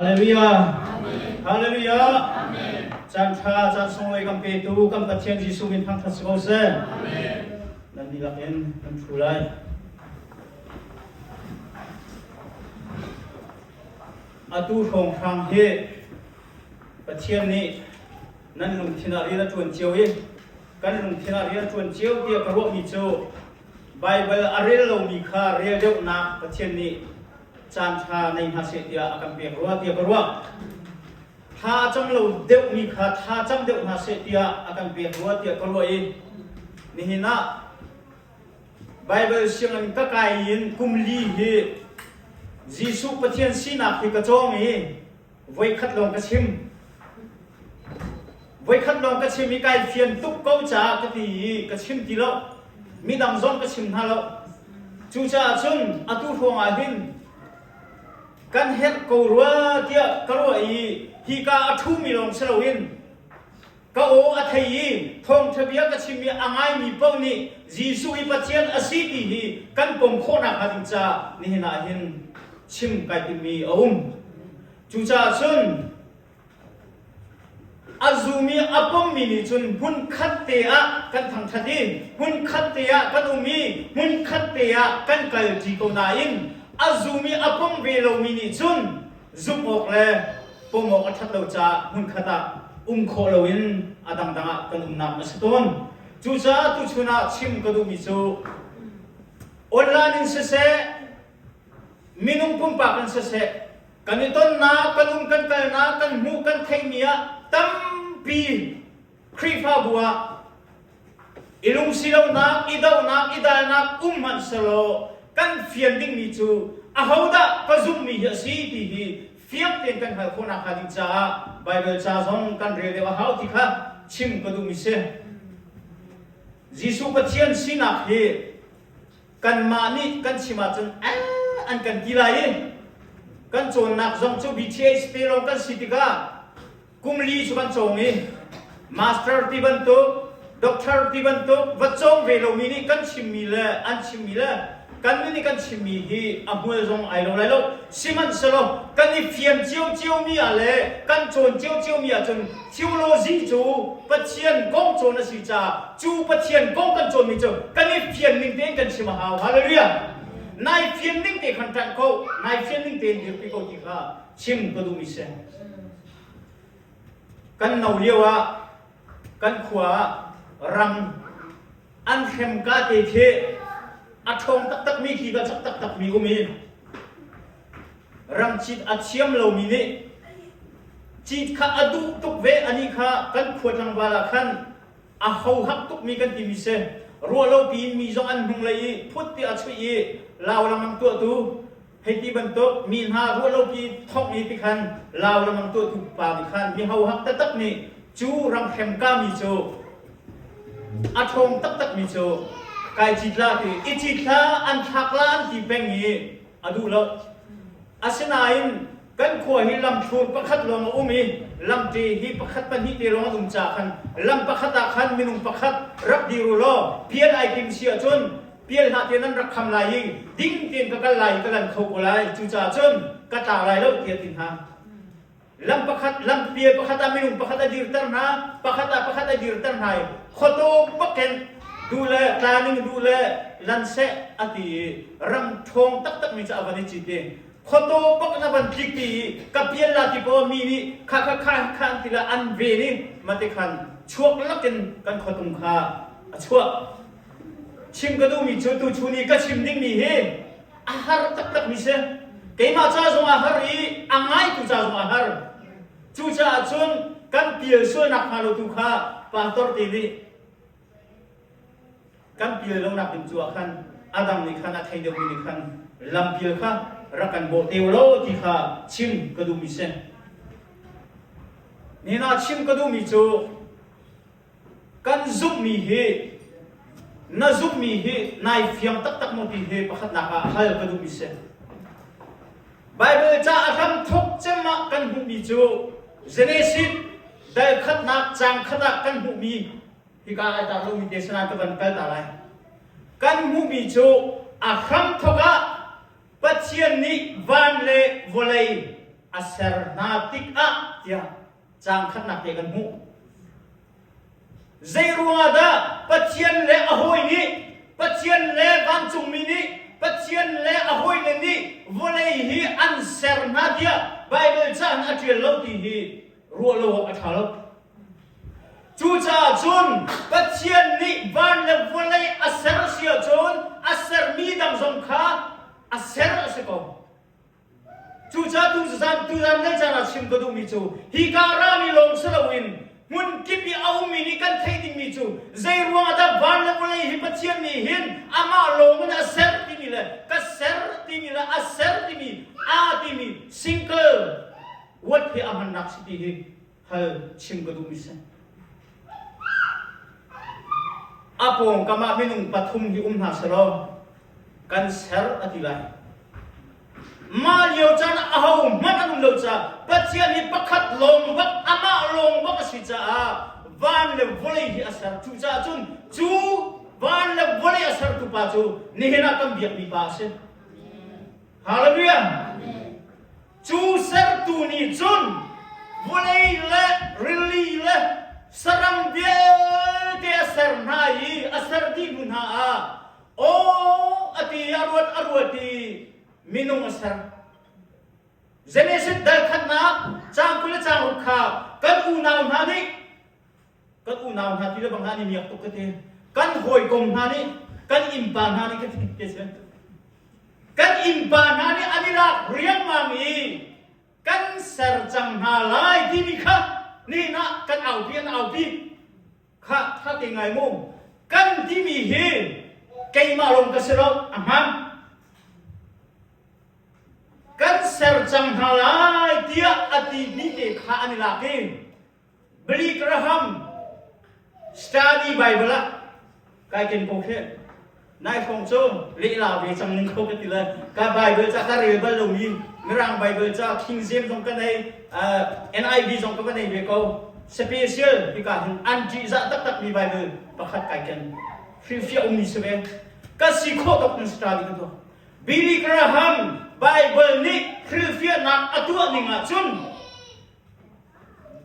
Hallelujah. Hallelujah. Caan ṭha, caan sunglawi kan petu kan Pathian Jesuh min thangṭhat si ko seh. Nan dihlak in kan ṭhu lai. Atu hrawnghrang hi Pathian nih nan lungthin ah rian a ṭuan cio i kan lungthin ah rian a ṭuan cio tiah ka ruahmi cu Baibal a rel lomi kha rel deuhnak Pathian nih caanṭha nei hna seh tiah a kan pek rua tiah ka ruah. Thla a cam lo deuhmi kha thla cam deuh hna seh tiah a kan pek rua tiah ka ruah i nihin ah Baibal sianginn ka kai in kum li hi Jesuh Pathian sinak hi ka cawng i voikhat lawng ka chim. Voikhat lawng ka chim i kai fian tuk ko caah ka ti i ka chim ti lo. Midang zong ka chim hna lo. Cucaah cun atu hrawng ah hin kan herh ko rua tiah ka ruah i hika a ṭhumi lawng si loin ka aw a thei i thawngṭha bia ka chim i a ngaimi paoh nih Jesuh hi Pathian a si ti hi kan pom khawh nakhnga ding caah nihin ah hin chim kai timmi a um. Cucaah cun A zum i a pommi nih cun hmunkhat te ah kan thangṭhat i hmunkhat te ah kan um i hmunkhat te ah kan kalṭi ko nain a zum i a pom ve lomi nih cun zumh awk le pom awk a ṭhat lo caah hmunkhat ah um khawh loin a dangdang ah kan umnak a si tawn. Cucaah tuchun ah chim ka duhmi cu online in siseh, minung pumpak in siseh, Kan i tonnak, kan um kan kalnak, kan hmuh kan theihmi ah tampi Khrihfabu ah i lungsilonak, i dohnak, i dalnak um hmanh selaw kan fian dingmi cu ahodah ka zumhmi hi a si ti hi fiang tein kan hngalh khawh nakhnga ding caah Baibal ca zong kan rel deuh a hau ti kha chim ka duhmi si. Jesuh Pathian sinak hi kanmah nih kan chim ahcun an kan ti lai i kan cawnnak zong cu BTH te lawng kan si tikah kum li cu kan cawng i master ti bantuk doctor ti bantuk va cawng ve lomi nih kan chimmi le an chimmi le kan nih kan chimmi hi a hmual zong ai lo lai lo sihmanhsehlaw kan i fian ciocio mi ah le kan cawn ciocio mi ahcun theology cu Pathian kong cawn a si caah cu Pathian kong kan cawnmi cu kan i fian ning tein kan chim a hau. Hallelujah! Nai fian ning te khan ṭanh ko, nai fian ning tein dirpi ko ti kha chim ka duhmi si. Kan no lio ah kan khua ah rang an hrem ka te khi a ṭhawng taktakmi khi ka cak taktakmi um i Ramcit a thiam lomi nih cit kha a duh tuk ve anih kha kan khua tlangval ah khan a hohak tukmi kan timi si. Ruah piin mi zong an hnunglei i phut ti a chuih i lau lengmang tuahtu hei ti bantuk mi hna ruah lo pi thongh i tikhan lau lengmang tuahtu pa nih khan mi hohak taktak nih cu ramhrem kami cu a ṭhawng taktakmi cu kai cit la ti i cit hlah an thlak la an ti peng i a duh lo. Asinain kan khua hi lamthlur pakhat lawng a um i lamṭe hi pakhat pahnih te lawng an um caah khan lam pakhat ah khan minung pakhat rak dir u law pial ai tim si ahcun pial hlah tiah nan rak kham lai i ding tein ka kal lai i ka lan kho ko lai cucaah cun ka tla lai lo tiah ti hna. Lam pakhat lampial pakhat ah minung pakhat a dirter hna, pakhat ah pakhat a dirter hna i khuataw bakin duh le tlaning duh le lan seh a ti i ram ṭhawng taktakmi cu a van i cit i khuataw bak in a van tlik ti i ka pial la ti paoh mi nih kha kha kha kha an ti la an ven i mate khan chuak lakin kan khuatung kha a chuah. Chim ka duhmi cu tuchun i ka chim dingmi hi a har taktakmi si. Keimah ca zong a har i a ngaitu ca zong a har. Cucaah cun kan pial sualnak hnga lo tu kha pastor te nih kan pial lonak ding cu ah khan a dang nih khan a thei deuhmi nih khan lampial kha rak kan bawh te lo ti kha chim ka duhmi si. Nihin ah chim ka duhmi cu Kan zumhmi hi na zumhmi hi nai fiang taktak maw ti hi pakhatnak ah hal ka duhmi si. Baibal ca a hramthawk cem ah kan hmuhmi cu Genesis dal khatnak caang khat ah kan hmuhmi hika ai tar lomi te sinain ka van kal ta lai. Kan hmuhmi cu a hramthawk ah Pathian nih van le vawlei. a ser hna tikah tiah caang khatnak te kan hmuh. Zei ruangah dah Pathian le a hawi nih Pathian le vancungmi nih Pathian le a hawile nih vawlei hi an ser hna tiah Baibal ca in a ṭial lo ti hi ruah lo awk a ṭha lo. Cucaah cun Pathian nih van le vawlei a ser si ahcun a sermi dang zong kha a ser a si ko. Cucaah tuzan tuzan le caan ah chim ka duhmi cu hika rami lawng si loin hmun kip i a ummi nih kan theih dingmi cu zei ruangah dah van le vawlei hi Pathian nih hin amah lawng in a ser timi le ka ser timi le a ser timi a timi single word hi a hmannak si ti hi hal chim ka duhmi si. A pawngkam ah minung pathum hi um hna selaw kan ser a ti lai. Mah lio caan ah aho hmanh an um lo caah Pathian hi pakhat lawng bak amah lawng bak a si caah van le vawlei hi a ser. Cucaah cun cu van le vawlei a sertu pa cu nihin ah kan biakmi pa a si. Hallelujah! Cu sertu nih cun vawlei le rili le saram vialte a ser hna i a ser dih hnu hna ah aw a ti a ruat a ruat i minung a ser. Genesis dal khatnak caang 20 le caang ruk kha kan unau hna nih kan unau hna ti le bang hna nih miak tuk ka ti kan hawikom hna nih kan innpa hna nih ka ti ti si. Kan innpa hna nih an i lak riangmang i kan ser cang hna lai timi kha nihin ah kan aupi an aupi kha tha te ngai mu kan timi hi keimah lawng ka si lo a hmaan kan ser cang hna lai tiah a ti mi te kha an i lak i Billy Graham Study Bible ah kai ken ko khi nai hrawng cu lehla ve cang ning ko ka ti le ka Bible ca ka rel bal lomi Mirang Bible ca King James zong ka nei NIV zong ka va nei ve ko special hika hin an ṭihzah taktak mi Bible pakhat kai ken hrilhfiah ummi si ve ka si khawh tok in study ka tuah Billy Graham Bible nih hrilhfiahnak a tuah ning ah cun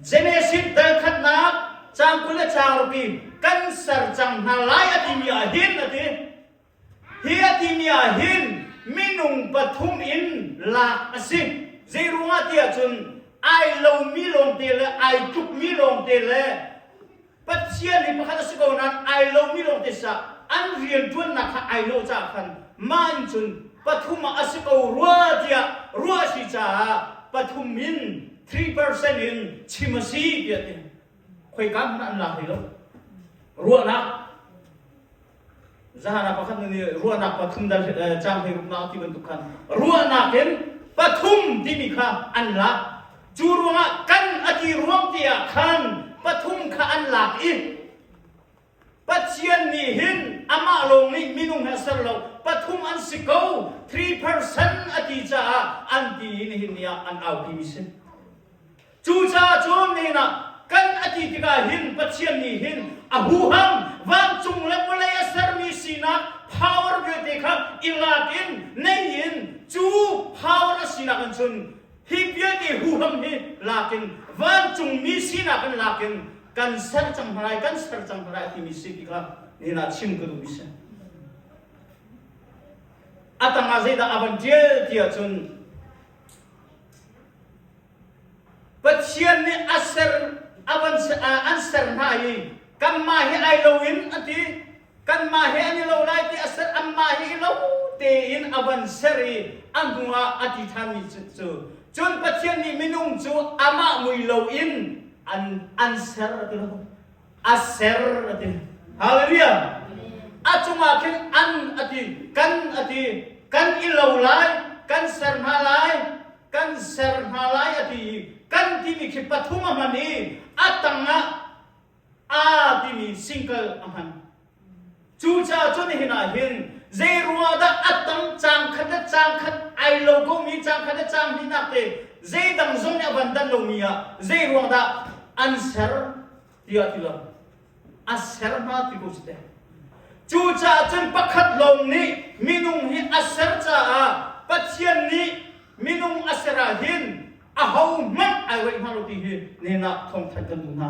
Genesis dal khatnak caang 20 le caang ruk i kan ser cang hna lai a timi ah hin a ti. Hi a timi ah hin minung pathum in lak a si. Zei ruangah ti ahcun ai lomi lawngte le ai tlukmi lawngte le Pathian hi pakhat a si ko nain ai lomi lawngte sah an rianṭuannak kha ai lawh caah khan mah in cun pathum ah a si ko rua tiah ruah a si caah pathum in 3% in chim a si tiah ti khoika hmanh an lak hlei lo ruahnak Zahan ah pakhat nih ruahnak pathum dal caang hlei ruknak ti bantuk khan ruahnak in pathum timi kha an lak. Cu ruangah kan a ti ruang te ah khan pathum kha an lak i Pathian nih hin amah lawng nih minung he a ser lo pathum an si ko 3% a ti caah an ti i nihin ni ah an aupi mi si. Cucaah cun nihin ah kan a ti tikah hin Pathian nih hin a huham vancung le vawlei a sermi sinak power vialte kha i lak in nei in cu power a sinak in cun hi vialte huham hi lak in vancungmi sinak in lak in kan ser cang hna lai kan ser cang hna lai timi si ti kha nihin ah chim ka duhmi si. A tangah zeidah a van ṭial ti ahcun Pathian nih a ser a van an ser hna i kanmah hi ai lo in a ti kanmah he an i lo lai ti a ser anmah hi i lo tein a van ser i a hnu ah a ti ṭhanmi cu cun Pathian nih minung cu amah mui lo in an an ser a ti lo a ser a ti hallelujah a cungah khin an a ti kan a ti kan i lo lai kan ser hna lai kan ser hna lai a ti i kan timi khi pathum a hman i a tangah a timi single a hman Cucaah cun nihin ah hin zei ruangah dah a tang caang khat le caang khat ai lo komi caang khat le caang hnihnak te zeidang zong nih a van dan lomi ah zei ruang dah an ser tiah ti lo a ser hna ti ko si te. Cucaah cun pakhat lawng nih minung hi a ser caah Pathian nih minung a ser ah hin. Aho hmanh ai ruaih hna lo ti hi nihin ah thawngthanh kan duh hna.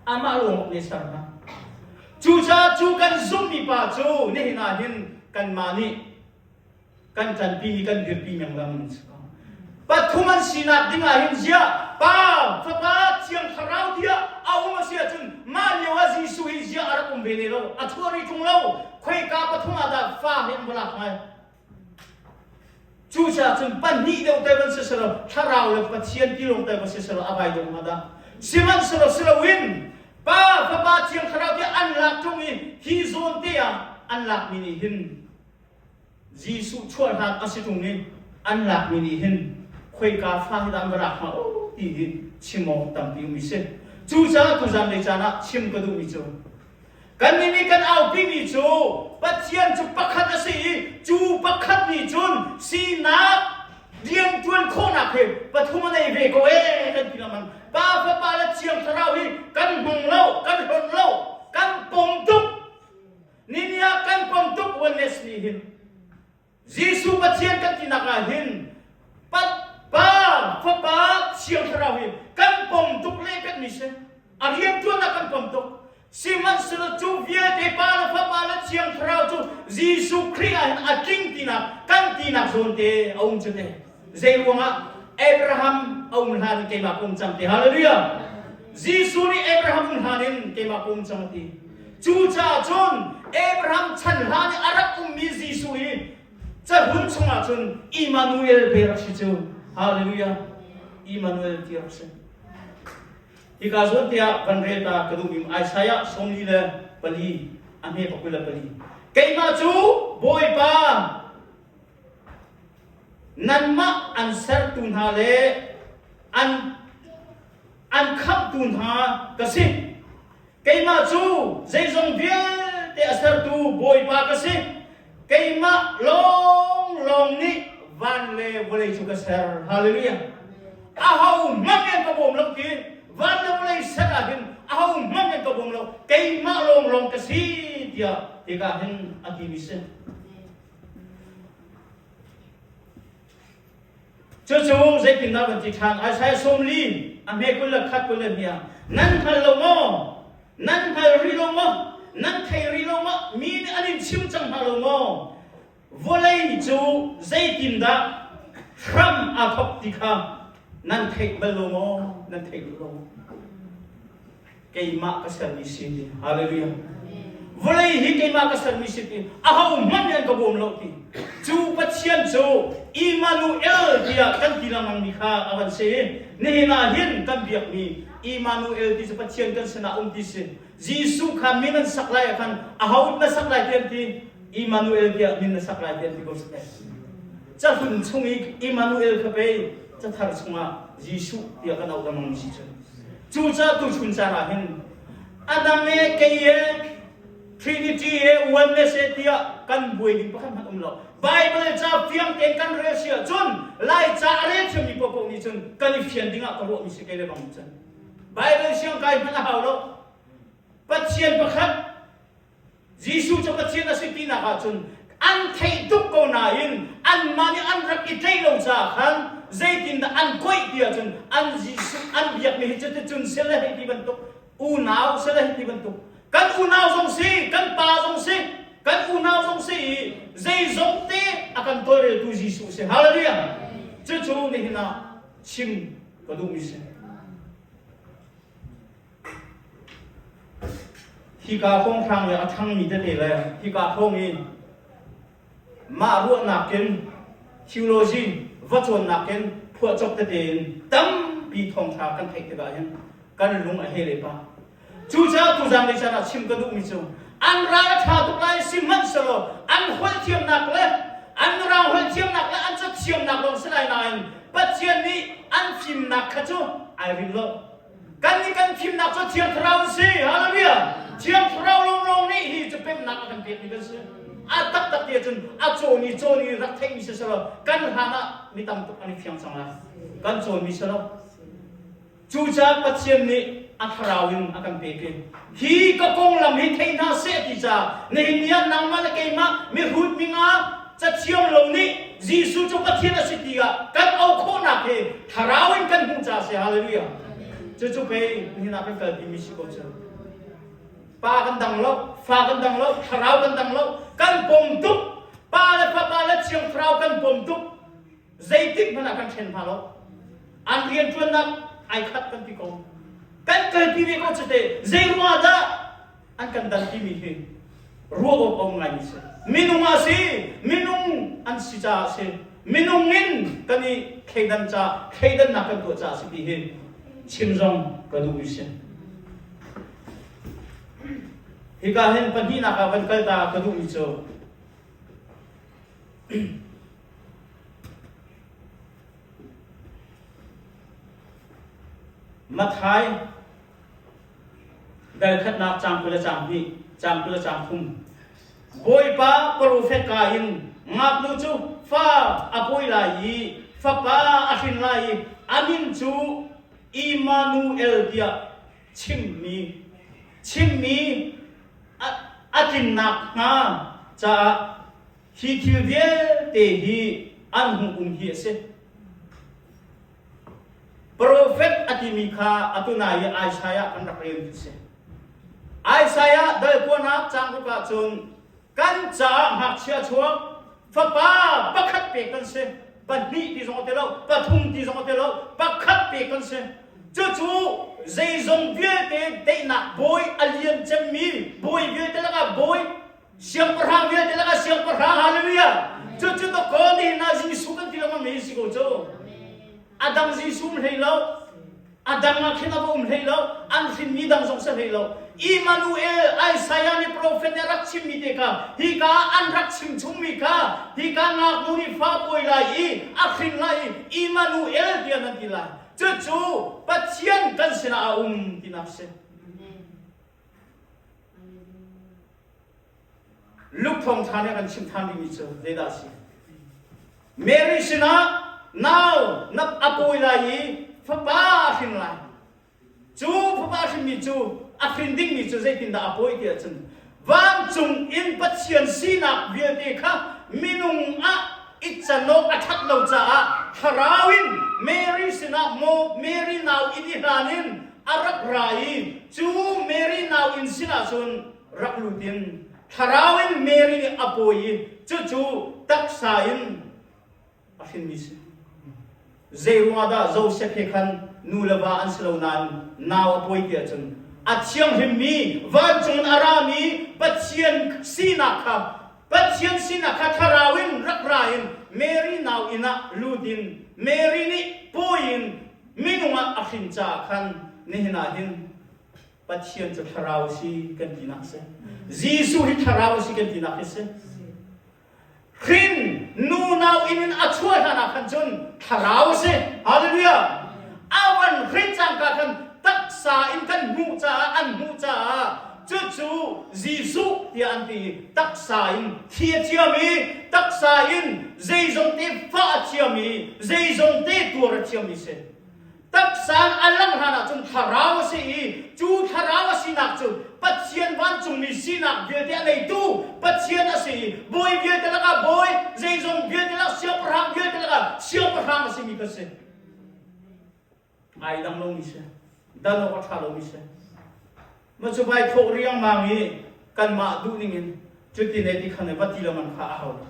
Amah lawng nih ser hna. Cucaah cu kan zumhmi pa cu nihin ah hin kanmah nih kan ṭanpimi kan dirpi lengmang an si ko. Pathum an sinak ding ah hin ziah Pa, Fapa, Thiang Thlarau tiah a um a si ahcun mah lio ah Jesuh hi ziah a rak um ve ne lo, a chuah rih ṭung lo. Khoika pathum ah dah fa hi an va lak ngai? Cucaah cun pahnih deuh te van si selaw thlarau le Pathian ti lawng te va si selaw a vai deuh hnga dah. Sihmanhsehlaw si loin Pa, Fapa, Thiang Thlarau tiah an lak ṭung i hi zawn te ah an lakmi nih hin Jesuh chuah hlan a si ṭung i an lakmi nih hin khoika fa hi dah an va lak hnga aw ti hi chim awk tampi um i si. Cucaah tuzan lei caan ah chim ka duhmi cu Kannih nih kan aupimi cu Pathian cu pakhat a si i cu pakhat nih cun sinak rianṭuan khawhnak hi pathum a nei ve ko ee kan ti lengmang. Pa, Fapa le Thiang Thlarau hi kan hmang lo, kan hlonh lo, kan pom tuk. Nini ah kan pom tuk oneness nih hin. Jesuh Pathian kan tinak ah hin Pa, Fapa, Thiang Thlarau hi kan pom tuk lehpekmi si. A rianṭuannak kan pom tuk. Sihmanhsehlaw cu vialte Pa le Fapa le Thiang Thlarau cu Jesuh Khrih ah hin a tling tinak kan tinak zawn te a um cu te. Zei ruangah Abraham a um hlan in keimah ka um cang ti. Hallelujah. Jesuh nih Abraham um hlan in keimah ka um cang a ti. Cucaah cun Abraham chan hlan i a rak ummi Jesuh hi cahlun chungah cun Immanuel pe rak si cu. Hallelujah. Immanuel ti rak si. Hika zawn tiah van rel ta ka duhmi Isaiah 44 a hme pakul le pali. Keimah cu Bawipa nanmah an sertu hna le an an khamhtu hna ka si. Keimah cu zeizong vialte a sertu Bawipa ka si. Keimah lawnglawng nih van le vawlei cu ka ser. Hallelujah. Aho hmanh an ka bawm lo ti. Van le vawlei ser ah hin aho hmanh an ka bawm lo. Keimah lawnglawng ka si tiah hika hin a timi si. Cucu zeitindah van ti ṭhan? Isaiah 40 a hme 20 le khat 20 le hnih ah nan hngal lo maw? Nan hngal rih lo maw? Nan thei rih lo maw? Mi nih an in chim cang hna lo maw? Vawlei cu zeitindah hram aa thawk ti kha nan theih bal lo maw? Nan thei rih lo maw? Keimah ka sermi si ti. Hallelujah. Vawlei hi keimah ka sermi si ti. Aho hmanh nih an ka bawm lo ti. Cu Pathian cu Immanuel tiah kan ti lengmang mi kha a van si. Nihin ah hin kan biakmi Immanuel ti cu Pathian kan sinah um ti si. Jesuh kha min an sak lai ah khan aho na sak lai ti an ti. Immanuel tiah min na sak lai ti an ti ko si. Cahlun chung i Immanuel kha pei cathar chungah Jesuh tiah kan auh lengmang mi si cu. Cucaah tuchun caan ah hin a dang e kei e Trinity e oneness e tiah kan buai ding pakhat hmanh um lo. Bible ca fiang tein kan rel si ahcun Laica a rel thiammi paohpaoh nih cun kan i fian ding ah ka ruahmi si kei le bang cun. Bible siang kai hmanh a hau lo. Pathian pakhat Jesuh cu Pathian a si tinak ahcun an theih tuk ko nain anmah nih an rak i tlaih lo caah khan zeitindah an koih ti ahcun an Jesuh an biakmi hi cuticun sile hei ti bantuk unau sile hei ti bantuk kan unau zong si kan pa zong si kan unau zong si i zeizong te a kan tawlreltu Jesuh si hallelujah cucu nihin ah chim ka duhmi si Hika hrawnghrang i a ṭhangmi tete le hika hrawng i mah ruahnak in theology va cawnnak in phuahcop tete in tampi thawngṭha kan theih tikah hin kan lung a he le pah. Cucaah tuzan lei caan ah chim ka duhmi cu an ral a ṭha tuk lai sihmanhsehlaw an holh thiamnak le an mirang holh thiamnak le an cathiamnak lawng si lai nain Pathian nih an fimnak kha cu ai rin lo. Kan nih kan thimnak cu Thiang Thlarau an si. Hallelujah. Thiang Thlarau lawnglawng nih hi cu pemnak a kan pekmi kan si. A taktak ti ahcun a cawn i cawn i rak theihmi si selaw kan hlan ah mi tam tuk an i fiang cang lai. Kan cawnmi si lo. Cucaah Pathian nih a thlarau in a kan pek i hi ka konglam hi thei hna seh ti caah nihin ni ah nangmah le keimah mihrut minga cathiam lo nih. Jesuh cu Pathian a si ti ah kan auh khawhnak hi thlarau in kan hmuh caah a si. Hallelujah. Cucu pei nihin ah kan kalpi mi si ko cu. Pa kan dang lo, fa kan dang lo, thlarau kan dang lo, kan pom tuk. Pa le fapa le thiang thlarau kan pom tuk. Zeitik hmanh ah kan ṭhen hna lo. An rianṭuannak ai khat kan ti ko. Kan kalpi ve ko cute. Zei ruangah dah an kan dan timi hi ruah awk a um ngaimi si. Minung ah si, minung an si caah si, minung in kan i thleidan ca, thleidannak kan tuah caah si ti hi chim zong ka duh mi si. Hika hin pahnihnak ah van kal ta ka duhmi cu Matthai dal khatnak caang 20 le caang hnih, caang 20 le caang thum. Bawipa profet ka in ngaknu cu fa a pawi lai i fapa a hrin lai i a min cu Immanuel tiah chimmi chimmi a tlinnak hnga caah hi thil vialte hi an hung um hi a si. Profet a timi kha atu nai i Isaiah kan rak rel mi a si. Isaiah dal kuanak caang ruk ah cun kan caah ngakchia chuak fapa pakhat pek kan si pahnih ti zong a ti lo pathum ti zong a ti lo pakhat pek kan si cucu zeizong vialte daihnak bawi a lian cemmi bawi vialte lakah bawi Siangpahrang vialte lakah siangpahrang hallelujah. Cucu dawkaw nihin ah Jesuh kan ti lengmang mi si ko cu. A dang Jesuh um hlei lo. A dang ah khin a va um hlei lo. An hrinmi dang zong si hlei lo. Immanuel Isaiah nih profet nih a rak chimmi te kha hika an rak chim chungmi kha hika ngaknu nih fa pawi lai i a hrin lai i Immanuel tiah nan ti lai. Cucu Pathian kan sinah a um tinak si. Luke thawngṭha nih a kan chimh ṭhan rihmi cu zeidah a si? Mary sinah nau na a pawi lai i fapa a hrin lai. Cu fapa a hrinmi cu a hrin dingmi cu zeitindah a pawi ti ahcun vancung in Pathian sinak vialte kha minung ah i can awk a ṭhat lo caah thlarau in Mary sinah maw Mary nau inn i hlan in a rak ra i cu Mary nau inn sinah cun rak lut in thlarau in Mary nih a pawi i cucu taksa in a hrinmi si. Zei ruangah dah Joseph he khan nu le va an si lo nain nau a pawi ti ahcun a thianghlimmi vancung in a rami Pathian sinak kha Pathian sinak kha thlarau in rak ra in Mary nau inn ah lut in Mary nih pawi in minung ah a hrin caah khan nihin ah hin Pathian cu thlarau si kan tinak si. Jesuh hi thlarau si kan tinak hi si. Hrin nu nau inn in a chuah hlan ah khan cun thlarau si. Hallelujah. A van hrin cangka khan taksa in kan hmuh caah an hmuh caah cucu Jesuh tiah an ti taksa in thi a thiam i taksa in zeizong te fah a thiam i zeizong te tuar a thiam mi si. Taksa a langh hlan ahcun thlarau a si i cu thlarau a sinak cu Pathian vancungmi sinak vialte a neitu Pathian a si i bawi vialte lakah bawi, zeizong vialte lakah siangpahrang vialte lakah siangpahrang a simi kha si. Ai dang lomi si. Dan awk a ṭha lomi si. Ma cu vai thawh riangmang i kanmah duh ning in cuti ne ti khan va ti lengmang kha a hau lo.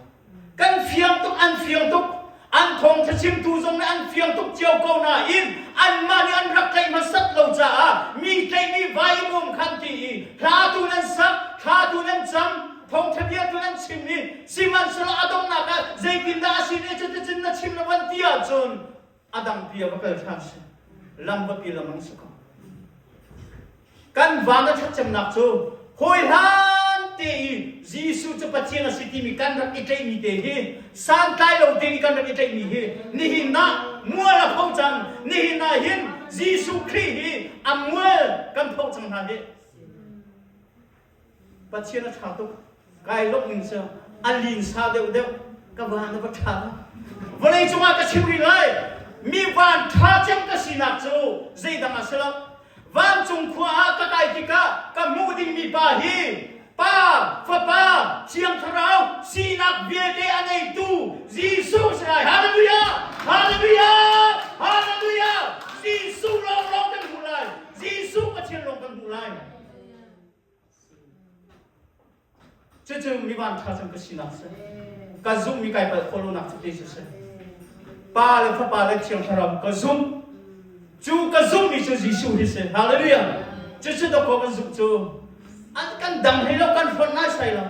Kan fiang tuk, an fiang tuk. An thawngṭha chimtu zong nih an fiang tuk cio ko nain anmah nih an rak tlaih hmasat lo caah mi tlaihmi vai i bawm khan ti i hla tu nan sak, thla tu nan cam, thawngṭha bia tu nan chim i sihmanhsehlaw a donghnak ah zeitindah a si ne cuticun na chim lo van ti ahcun a dang pi ah va kal ṭhan si lam va pi lam an si ko kan van a ṭhat cemnak cu hawi hlan te i Jesuh cu Pathian a si timi kan rak i tlaihmi te hi santlai lo te i kan rak i tlaihmi hi nihin ah mual a pho cang nihin ah hin Jesuh Khrih hi a mual kan pho cang hna hi Pathian a ṭha tuk. Kai lawmh ning cu a linsa deuhdeuh ka van a va ṭha. Vawlei cungah ka chim rih lai. Mi van ṭha cem ka sinak cu zeidang a si lo. Vancung khua ah ka kai tikah ka hmuh dingmi pa hi. Pa, Fapa, Thiang Thlarau sinak vialte a ngeitu Jesuh si lai. Hallelujah! Hallelujah! Hallelujah! Jesuh lawnglawng kan hmuh lai. Jesuh Pathian lawng kan hmuh lai. Cucu mi van ṭha cem ka sinak si. Ka zumh mi kai palh khawh lonak cu te cu si. Pa le Fapa le Thiang Thlarau ka zumh. Cu ka zumhmi cu Jesuh hi si. Hallelujah. Cucu dawkaw kan zumh cu an kan dang hlei lo kan hlonh naisai lo.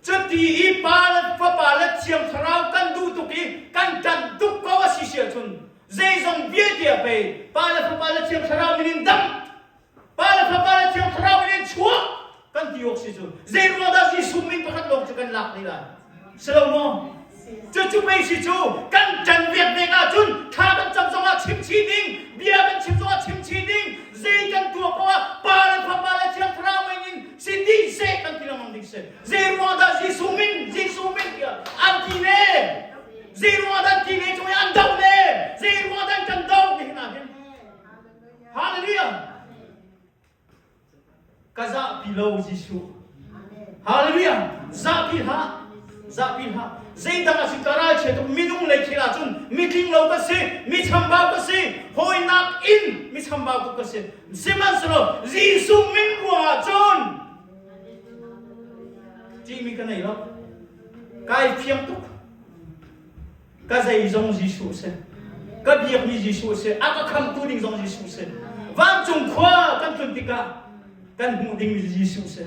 Cuti i Pa le Fapa le Thiang Thlarau kan duh tuk i kan ṭanh tuk ko a si si ahcun zeizong vialte ah pei Pa le Fapa le Thiang Thlarau min in dam Pa le Fapa le Thiang Thlarau min in chuak kan ti awk si cu zei ruang dah Jesuh min pakhat lawng cu kan lak ni lai si lo maw cucu pei si cu kan ṭan viak nek ahcun thla kan cam zongah chim chih ding bia kan chim zongah chim chih ding zei kan tuah poah ah Pa le Fapa le Thiang Thlarau min in si dih seh kan ti lengmang ding si zei ruang dah Jesuh min Jesuh min tiah an ti ne zei ruang dah an ti ne cung i an doh ne zei ruang dah an kan doh nihin ah hin Hallelujah! Ka zahpi lo Jesuh. Hallelujah! Zahpi hlah. Zahpi hlah. Zeidang a si ka ralchia tuk minung lei thil ahcun mitling lo ka si, mi chambau ka si, hawinak in mi chambau tuk ka si. Sihmanhsehlaw Jesuh min ruangah cun ṭihmi ka nei lo. Kai fiang tuk. Ka zei zong Jesuh a si. Ka biakmi Jesuh a si. A ka khamtu ding zong Jesuh a si. Vancung khua kan tlun tikah kan hmuh dingmi Jesuh a si.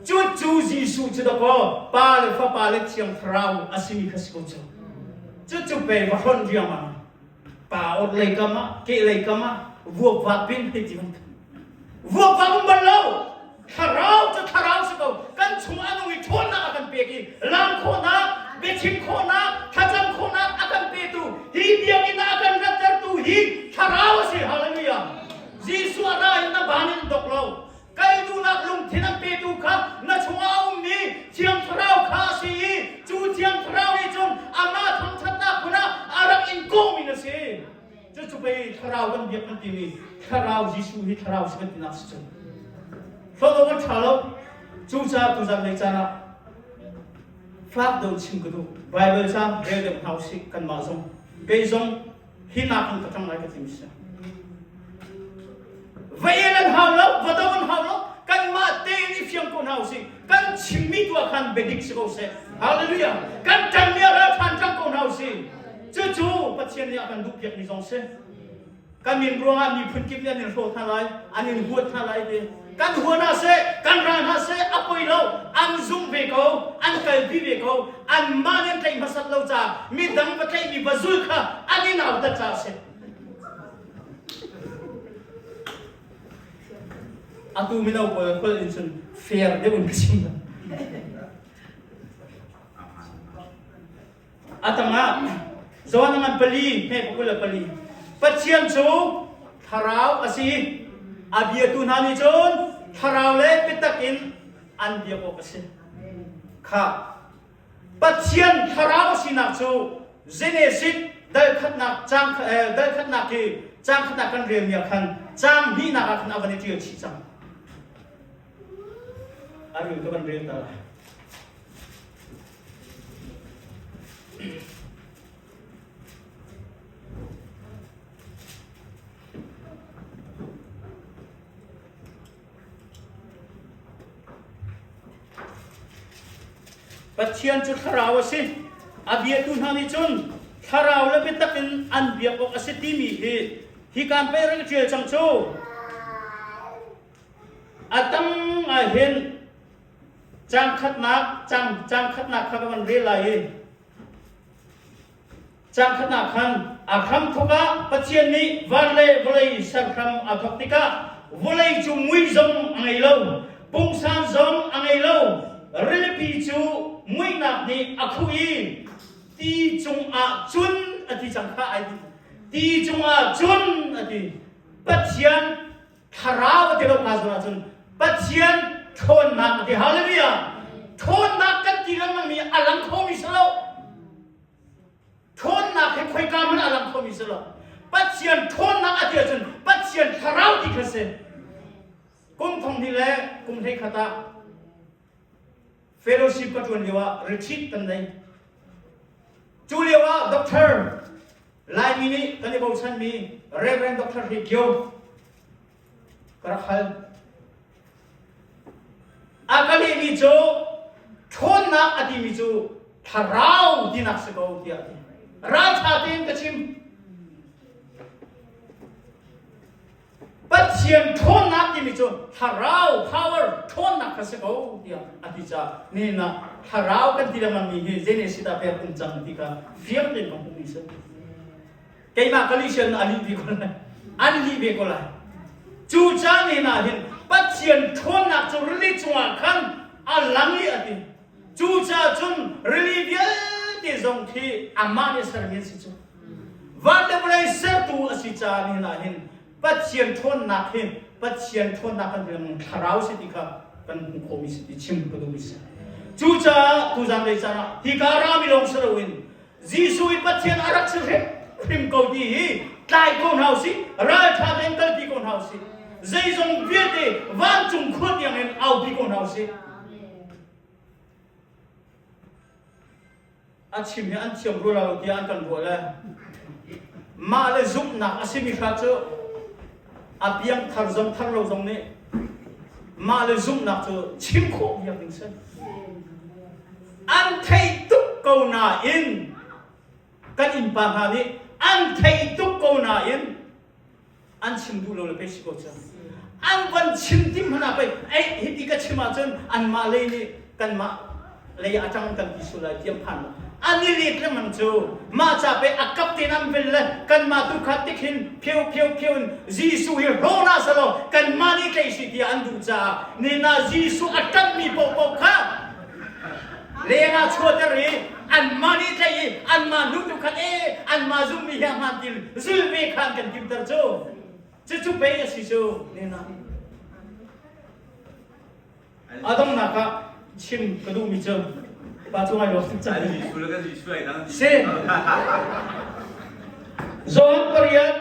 Cu cu Jesuh cu dakaw Pa le Fapa le Thiang Thlarau a simi kha si ko cu. Cucu pe va hlonh riangmang. Pa or lei kam ah, ke lei kam ah vuakvak pin hei ti bantuk. Vuakvak um bal lo. Thlarau cu thlarau si ko. Kan chung a nung i ṭhawnnak a kan pek i lam khawhnak, biachim khawhnak, thlacam khawhnak a kan petu hi biakinn ah a kan rattertu hi thlarau a si. Hallelujah. Jesuh a ra in na ban in dok lo. Kal duhnak lungthin an petu kha na chungah a ummi Thiang Thlarau kha a si i cu Thiang Thlarau nih cun amah thangṭhatnak hmun ah a rak in kawhmi na si. Cucu pei Thlarau kan biak kan timi Thlarau Jesuh hi Thlarau si kan tinak si cu. Hlawt awk an ṭha lo. Cucaah tuzan lei caan ah fak deuh chim ka duh. Baibal ca rel deuh hna usih kanmah zong. Kei zong hi nak in ka ṭang lai ka timi si. Va el an hau lo, va do an hau lo, kanmah tein i fiang ko hna usih. Kan chimmi tu ah khan biadik si ko seh. Hallelujah. Kan ṭanmi ah ral ṭhan cang ko hna usih. Cucu Pathian nih a kan duhpiakmi zong si. Kan min ruangah miphun kip nih an in hrawt hna lai, an in huat hna lai ti. Kan hua hna seh, kan ral hna seh, a poi lo, an zumh ve ko, an kalpi ve ko, anmah nih an tlaih hmasat lo caah midang va tlaihmi va zul kha an i nautat caah a si. Atu mino pawl holh in cun fair deuh in ka chim. A tangah Johan ngan pali hme 24 Pathian cu thlarau a si a biatu hna nih cun thlarau le biatak in an biak awk a si kha Pathian thlarau a sinak cu Genesis dal khatnak cang dal khatnak hi cang khatnak kan relmi ah khan cang hnihnak ah khan a van i ṭial chih cang a ril ka van rel ta lai Pathian cu thlarau a si. A biatu hna nih cun thlarau le biatak in an biak awk a si timi hi hi kan pei rak i ṭial cang cu. A tang ah hin Caang khatnak, caang, caang khatnak kha ka van rel lai i caang khatnak khan a hramthawk ah Pathian nih van le vawlei ser hram a thawk tikah vawlei cu mui zong a ngei lo, pungsan zong a ngei lo, rilipi cu muihnak nih a khuh i ti cungah cun a ti cang kha ai ti. Ti cungah cun a ti. Pathian Thlarau a ti lo kaa zawn ahcun Pathian ṭhawnnak a ti. Hallelujah! Ṭhawnnak kan ti lengmangmi a lang khomi si lo. Ṭhawnnak hi khoika hmanh a lang khomi si lo. Pathian ṭhawnnak a ti ahcun Pathian thlarau ti kha si. Kum thong hnih le kum 11 ah fellowship ka ṭuan lio ah retreat kan nei. Cu lio ah Doctor Laimi nih kan i bochanmi Reverend Dr. Hre Kio ka rak hal. A ka lehmi cu ṭhawnnak a timi cu thlarau tinak si ko tiah a ti. Ralṭha tein ka chim. Pathian ṭhawnnak timi cu thlarau power ṭhawnnak kha si ko tiah a ti caah nihin ah thlarau kan ti lengmangmi hi zei nih si dah pek um cang ti kha fiang tein ka hmuhmi si. Keimah ka lih an lih ve ko lai. An lih ve ko lai. Cu caan nihin ah hin Pathian ṭhawnnak cu rili cungah khan a lang i a ti. Cucaah cun rili vialte zong khi amah nih sermi an si cu. Van le vawlei sertu a si caah nihin ah hin Pathian ṭhawnnak hi Pathian ṭhawnnak kan ti thlarau si ti kha kan hmuh khawhmi si ti chim ka duhmi si. Cucaah tuzan lei caan ah hika rami lawng si loin Jesuh i Pathian a rak si hrimhrim ko ti hi tlai ko hna usih, ralṭha tein kalpi ko hna usih. Zeizong vialte vancung khua tiangin aupi ko hna usih. A chim hi an thiam rua lo tiah an kan ruah le mah le zumhnak a simi hrat cu a piangthar zong thar lo zong nih mah le zumhnak cu chim khawh viar ding si. An theih tuk ko nain kan innpa hna nih an theih tuk ko nain an chim duh lo le pei si ko cu. An van chim tim hmanh ah pei ei hiti ka chim ahcun anmah lei nih kanmah lei ah a ṭang kan ti sual lai ti an phan lo. An i let lengmang cu mah ca pei a kap tein an vel le kanmah tu kha tikhin pheu pheu pheu in Jesuh hi hrawh hna selaw kanmah nih tlei si tiah an duh caah nina Jesuh a ṭanhmi paohpaoh kha leng ah chuahter i anmah nih tlaih i anmah hnu tu khan e anmah zummi hi a hmaan ti zul ve kha an kan timter cu cucu pei a si cu nena a donghnak ah chim ka duhmi cu pa cu ngai lo si Johan pariat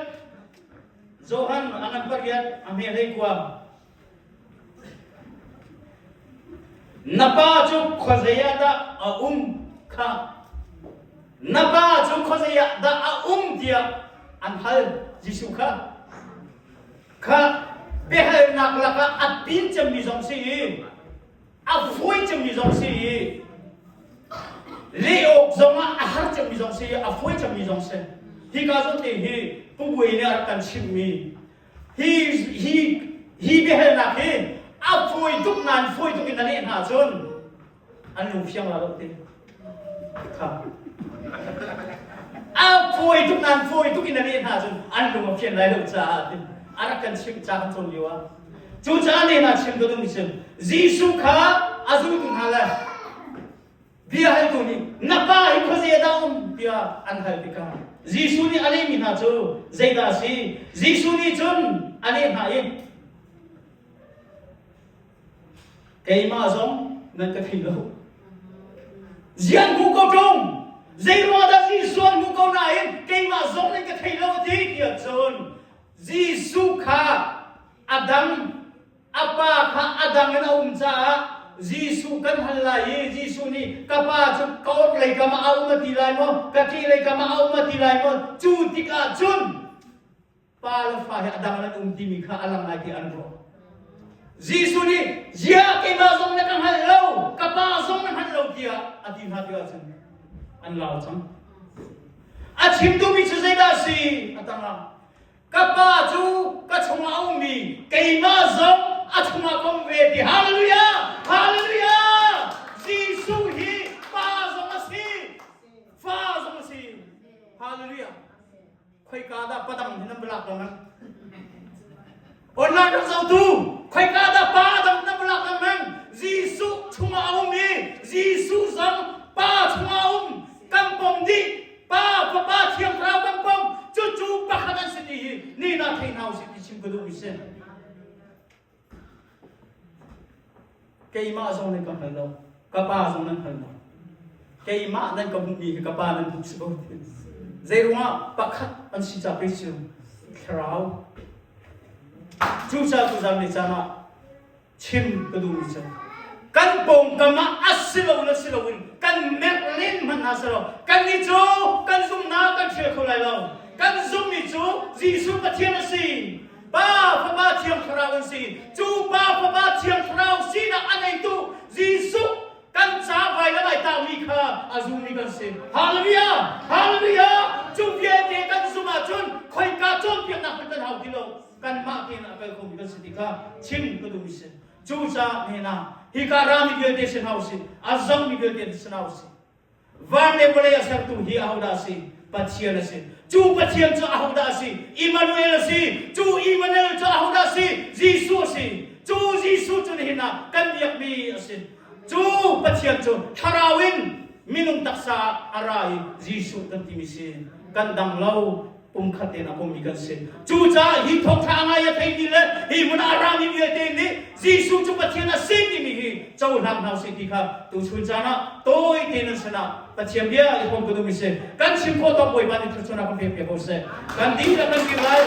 Johan a ngan pariat a hme hlei kua Na pa cu khuazei ah dah a um kha na pa cu khuazei ah dah a um tiah an hal Jesuh kha. Kha biahalnak lakah a pin cemmi zong si i a fawi cemmi zong si i leh awk zongah a har cemmi zong si i a fawi cemmi zong si. Hika zawn te hi Pu Buai nih a rak kan chimhmi Hi hi hi biahalnak hi a fawi tuk nain fawi tuk in na leh hna cun an lung fiang la lo ti. Kha. A fawi tuk nain fawi tuk in na leh hna cun an lung a fian lai lo caah tin a rak kan chimh ca kan cawn lio ah. Cucaah ne hna chim ka duhmi cu Jesuh kha a zultu hna le Bia haltu nih na pa hi khuazei ah dah a um tiah an hal tikah Jesuh nih a lehmi hna cu zeidah a si? Jesuh nih cun a leh hna i keimah zong nan ka thei lo. Zian hmu ko ṭung! Zeiruang dah Jesuh an hmu ko nain keimah zong nan ka thei lo a ti tiah cun Jesuh kha a dang A pa kha a dang in a um caah Jesuh kan hal lai i Jesuh nih ka pa cu ka orhlei kam ah a um a ti lai maw, ka kehlei kam ah a um a ti lai maw? Cu tikah cun pa le fa hi a dang in an um timi kha a lang lai ti an ruah. Jesuh nih ziah keimah zong na ka hngal lo, ka pa zong na hngal lo tiah a ti hna tikah cun an lau cang. A chim duhmi cu zeidah a si? A tangah Ka Pa cu ka chungah a ummi keimah zong a chungah ka um ve ti. Hallelujah! Hallelujah! Jesuh hi Pa zong a si, Fa zong a si. Hallelujah! Khoika dah padang hi nan balak dong nan? Online rak zohtu, khoika dah pa dang nan balak dong nan? Jesuh chungah a um i Jesuh zong Pa chungah a um. Kan pom dih. Pa, Fapa, Thiang Thlarau kan pom. Cucu pakhat an si ti hi ni na thei hna usih ti chim ka duhmi si. Keimah zong nan ka hngal lo. Ka pa zong nan hngal lo. Keimah nan ka hmuhmi hi ka pa nan hmuh si ko. Zei ruangah pakhat an si ca pei cu thlarau. Cucaah tuzan ni caan ah. Chim ka duhmi cu kan pawngkam ah a si lo le si loin kan merh len hmanh hna selaw kannih cu kan zumhnak kan hrial kho lai lo. Kan zumhmi cu Jesuh Pathian a si. Pa Fapa Thiang Thlarau an si. Cu Pa Fapa Thiang Thlarau sinak a ngeitu Jesuh kan ca vailam ai tangmi kha a zummi kan si. Hallelujah! Hallelujah! Cu vialte kan zumh ahcun khoika cawnpiaknak hmanh kan hau ti lo. Kanmah tein a kal khomi kan si ti kha chim ka duhmi si. Cucaah hnen ah hika rami vialte si hna usih, a zangmi vialte si hna usih. Van le vawlei a sertu hi ahodah a si? Pathian a si. Cu Pathian cu ahodah a si? Immanuel a si. Cu Immanuel cu ahodah a si? Jesuh a si. Cu Jesuh cu nihin ah kan biakmi a si. Cu Pathian cu thlarau in minung taksa ah a ra i Jesuh kan timi si. Kan dang lo. Pumkhat tein a pummi kan si. Cucaah hi thawngṭha a ngai a theimi le hi hmun ah a rami vialte nih Jesuh cu Pathian a si timi hi cohlang hna usih ti kha tuchun caan ah tawi tein an sinah Pathian bia i hrawm ka duhmi si. Kan chim khawh tawk Bawipa nih thluachuahnak kan pek piak ko seh. Kan dihlak kan dir lai.